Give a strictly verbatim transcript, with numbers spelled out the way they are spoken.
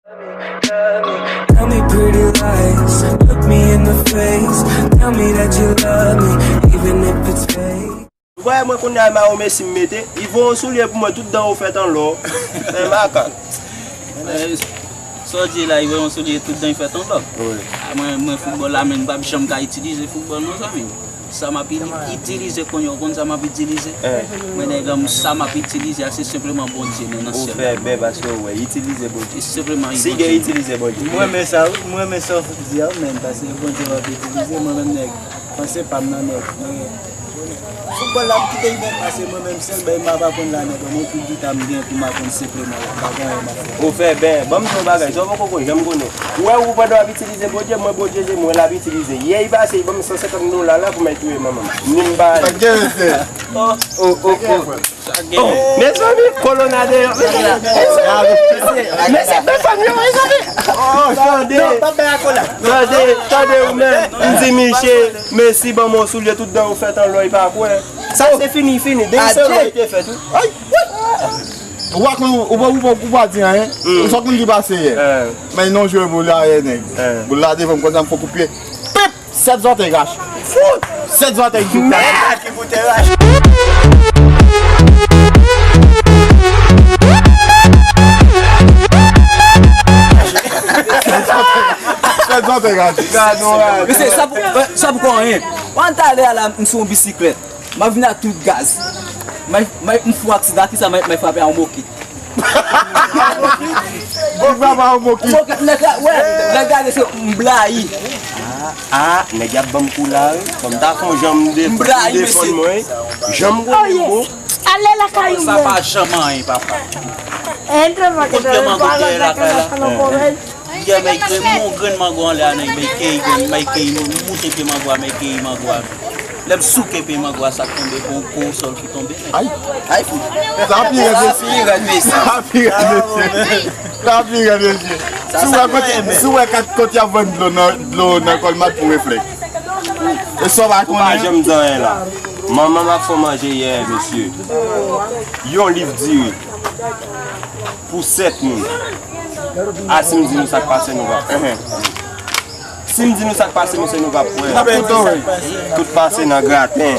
Tell me pretty lies, look me in the face. Tell me that you love me, even if it's fake. Ou pa wè mwen kounye a e mayo Messi m mete, li voye yon soulye pou mwen, tout dan yo fèt an lò. Fè makak. Sa w di la, li voye yon soulye, tout dan li fèt an lò. Mwen, mwen foutbòl la menm, m p ap janm ka itilize foutbòl non zanmi m. Sa m ap itilize kounye a, ou konn sa m ap itilize? Mwen nèg an m, sa m ap itilize a se senpleman Bondye nou nan syèl la. Ou fè byen paske w wè, itilize Bondye. Si gen itilize Bondye. Mwen renmen sa wi, mwen renmen sa w di a wi menn, paske Bondye w ap itilize, mwen menm nèg, panse pa m nan nèg, mwen foutbòl la m kite l nèt, paske mwen menm sèl bagay m ap aprann la nèg an, mwen tout gita m gen pou m aprann senpleman la, m pa gen anyen m ap fè. Ou fè byen, ban m di w yon bagay, sa w poko konn, janm konnen. Ou wè ou pandan w ap itilize Bondye, mwen Bondye se mwen l ap itilize. Yè li pase, li ban m san senkant dola la pou m al touye manman m. Ni m pa ale. Oh, oh, oh. Oh, mezanmi, kolona deyò. Mezanmi, mezanmi, mezanmi, mezanmi. Tande, tande, tande ou menm. M di Miche, Messi ban m yon soulye, tout dan yo fèt an lò, li pa kwè. Sa se fini, fini. Depi se lò li te fèt, wi. Ou pa konn, ou pa, ou pa, ou pa di anyen. Ou sòt moun ki pase yè. Men non jwe boul la yè nèg. Boul la devan m konsa m fè kout pye. Pip! Sèt zòtèy rache. Fout! Sèt zòtèy jouk rache. Mèd! Ki fout rache. Sèt zòtèy rache. Gad non rache. Mesye, sa pou, sa pou kò anyen. Wan talè a la, m sou yon bisiklèt. M ap vin ak tout gaz. M ap, m ap, m fou aksidan, kisa m ap, m ap frape a yon mokit. Ou frape a yon mokit? Mokit, nèg la, wè, nèg la gade se m blayi. Ah, nèg y ap ban m kou la, wi. Fò m ta fè yon jan m de, m defann mwen, wi. Jan m konnen m bon. Ale lakay ou menm. Sa pa janm anyen, papa. Entre pa ke te pa la lakay la. Yè, m al keyi yon grenn mango anlè a, nèg, m al keyi grenn, m al keyi, m moute pye mango a, m al keyi mango a. Lè m souke pye mango a, sa k tonbe, gon gwo sòl ki tonbe, nèg. Ay! Ay, fout! Sa pi rèd, mesye. Sa pi rèd, mesye. Sa pi rèd, mesye. Sa pi rèd, mesye. Si w wè kote, si w wè kat kote y ap vann dlo nan, dlo nan Kòlmat, pou reflèks. E sa w pa konnen. Ou pa janm di anyen la. Manman m ap fè w manje yè, mesye. Yon liv diri. Pou sèt moun. A si m di nou sa k pase nou p ap. Si m di nou sa k pase nou se nou p ap kwè. Tout pase nan graten.